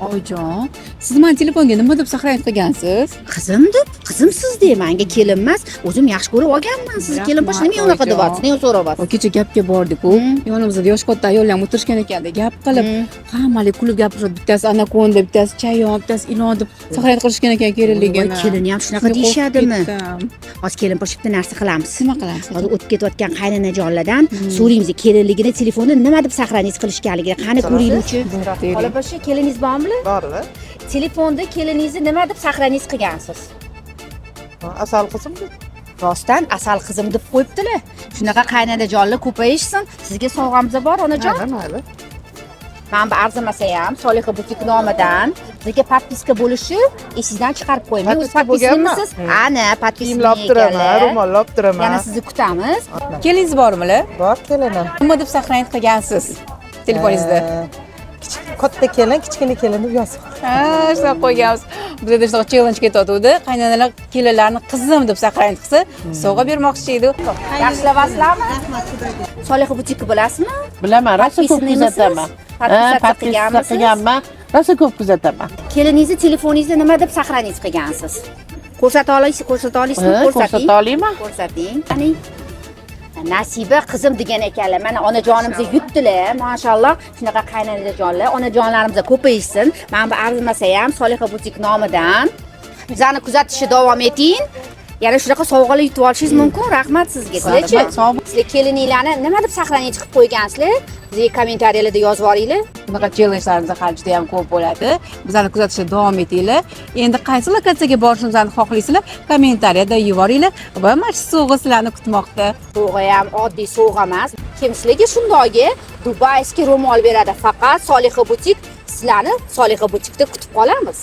Oyijon, siz mani telefonga nima deb сохранить qilgansiz? Qizim deb, qizimsiz de, manga kelin emas, o'zim yaxshi ko'rib olganman sizni. Kelin bosh nima unaqa Rahmat, deyapsiz, nima so'rayapsiz? O, kecha gapga bordik-ku. Yonimizda yosh katta ayollar ham o'tirishgan ekanda, gap qilib, hammalik kulib gapirishadi. Bittasi anakonda, bittasi chayon, bittasi ilon deb сохранить qilishgan ekan kelinligini. Voy, kelini ham shunaqa Shunga qo'rqib deyishadimi? ketdim. Hozir, kelin bosh, bitta narsa qilamiz. Nima qilamiz? Hozir o'tib ketayotgan qaynanajonlardan so'raymiz kelinligini telefonda nima deb сохранить qilishganligini. Qani, ko'ringlarchi. Xolaboshi, keliningiz bormi? Borlar. Telefonda keliningizni nima deb сохранить qilgansiz? Asal qizim deb. Rostdan asal qizim deb qo'yibdilar. Shunaqa qaynanajonlar ko'payishsin. Sizga sovg'amiz bor, onajon. Mayli, mayli. Mana bu arzimasa ham Soliha Butik nomidan sizga. Подписка bo'lishi esingizdan chiqarib qo'ymang. O'zi Подписка bo'lganman. Подписанныйmisiz? Ana, Kiyimlar olib подписанный turaman, ekanlar. ro'mollar olib turaman. Yana sizni kutamiz. Keliningiz bormi? Bor kelinim. Nima deb сохранить qilgansiz telefoningizda? Katta kelin, kichkina kelin deb yozib. Ha, shunaqa qo'yganmiz. Bizada shunaqa challenge ketayotgandi. Qaynanalar kelinlarni qizim deb сохранить qilsa, sovg'a bermoqchi edi. Yaxshilayapsizlarmi? Soliha Butikni bilasizmi? Bilaman, rosa ko'p Подписанныйmisiz? kuzataman. Подписаться Подписка qilganmisiz? qilganman, rosa ko'p kuzataman. Keliningizni telefoningizda nima deb сохранить qilgansiz? Ko'rsata olasiz, ko'rsata olasizmi? Ha, Ko'rsating. ko'rsata olaman. Ko'rsating. Qani? Nasiba qizim degan ekanlar. Mana, onajonimizni yutdilar, mashalloh. Shunaqa qaynanajonlar, onajonlarimiz ko'payishsin. Mana bu arzimasa ham Soliha Butik nomidan bizani kuzatishni davom eting. Yana shunaqa sovg'alar yutib olishingiz mumkin. Rahmat sizga. Sizlarchi? Sog' Sizlar kelininglarni nima deb сохранить qilib qo'ygansizlar? Bizga kommentariyalarda yozib yuboringlar. Bunaqa challengelarimiz hali juda ham ko'p bo'ladi. Bizani kuzatishda davom etinglar. Endi qaysi lokatsiyaga borishimizni xohlaysizlar, kommentariyada yuboringlar va mana shu sovg'a sizlarni kutmoqda. Sovg'a ham oddiy sovg'a emas. Kim sizlarga shundoqi дубайский ro'mol beradi? Faqat Soliha Butik. Sizlarni Soliha Butikda kutib qolamiz.